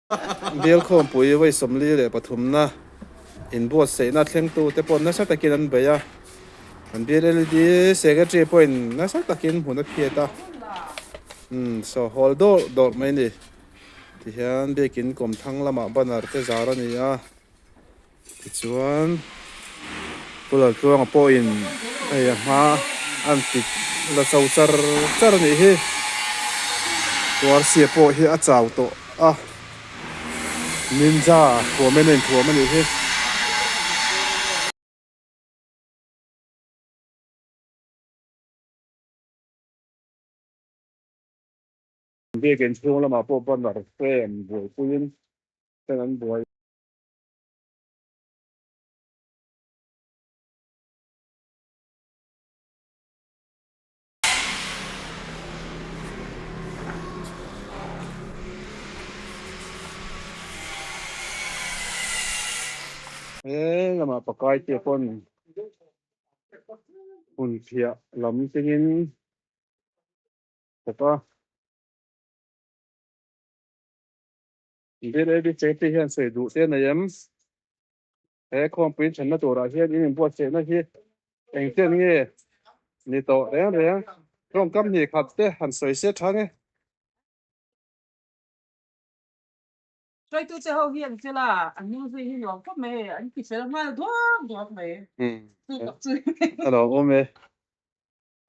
Bial khawmpui vawi 43na inbuatsaihna thlengtute pawh nasa takin an bei a, an bial LED Secretary pawhin nasa takin hmun a phiat a, umm saw hawl dawrh dawrh mai a ni. Tihian biakin kawmthlang lamah banner te zar a ni a, tichuan Pu Laltluanga pawhin hei a hma an ti la cho char char a nih hi. Tuarsia pawh hi a chau tawh a, ninja thuamin a inthuam a nih hi. Biakin chhung lamah pawh banner frame buaipuiin ten an buai. He lamah pakai te pawn hun phiah lam tingin thawk a. Bill Abby Chetty hian sawi duh te a nei em? He khawmpui thenna turah hian in inbuatsaihna hi engchen nge ni tawh reng reng? Tawngkam hnih khat te han sawi se tha nge? Hruaitu che ho hi an fel a, an hnung zui hi nuam khawp mai, an ti fel nghal duak duak mai. Chu tak chu. A lo awm e.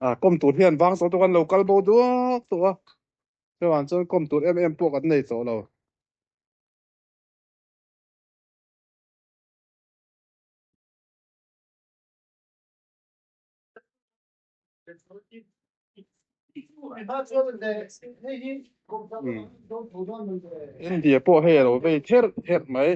A kawm tur hian vang tawh tawh kan lo kal bo duak tawh a, chuvang chuan kawm tur em em pawh kan nei tawh lo. India pawh hei a lo vei therh therh mai.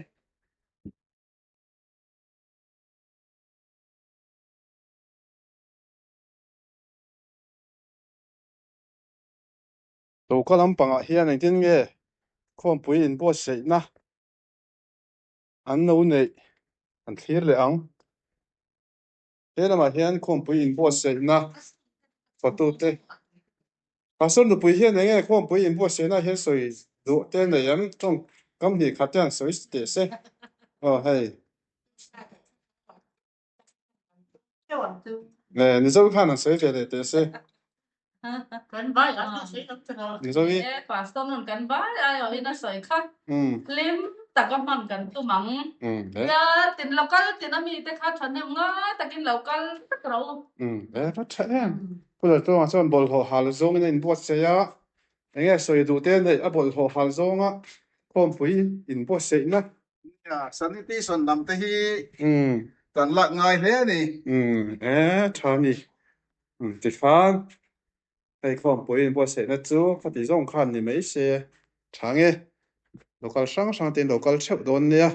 Choka lampangah hian engtin nge khawmpui inbuatsaihna an lo neih an thlir leh ang. He lamah hian khawmpui inbuatsaihna fatute Pastor nupui hian eng nge khawmpui inbuatsaihna hian sawi duh te nei em? Tawngkam hnih khat te han sawi teh se. Aw hei. Nge Mizo khan an sawi ve leh teh se. Kan vai an sawi tak tak a. Mizo hi. E pastor nun kan vai ai awh in a sawi kha. Hlim tak a hman kan tum ang. Tia tin lo kal tin a mi te kha thahnem ngai takin lo kal vek rawh u. E va tha em. Pu Laltluanga chuan bawlhhlawh hal zawngin a inbuatsaih a. Enge sawi duh te neih a bawlhhlawh hal zawnga khawmpui inbuatsaihna. Nia, sanitation lam te hi kan lak ngai hle a ni. Umm e, tha ni. Umm tikhan hei khawmpui inbuatsaihna chu khati zawng khan ni mai se tha nge. Local hrang hrang te in lo kal theuh dawn nia.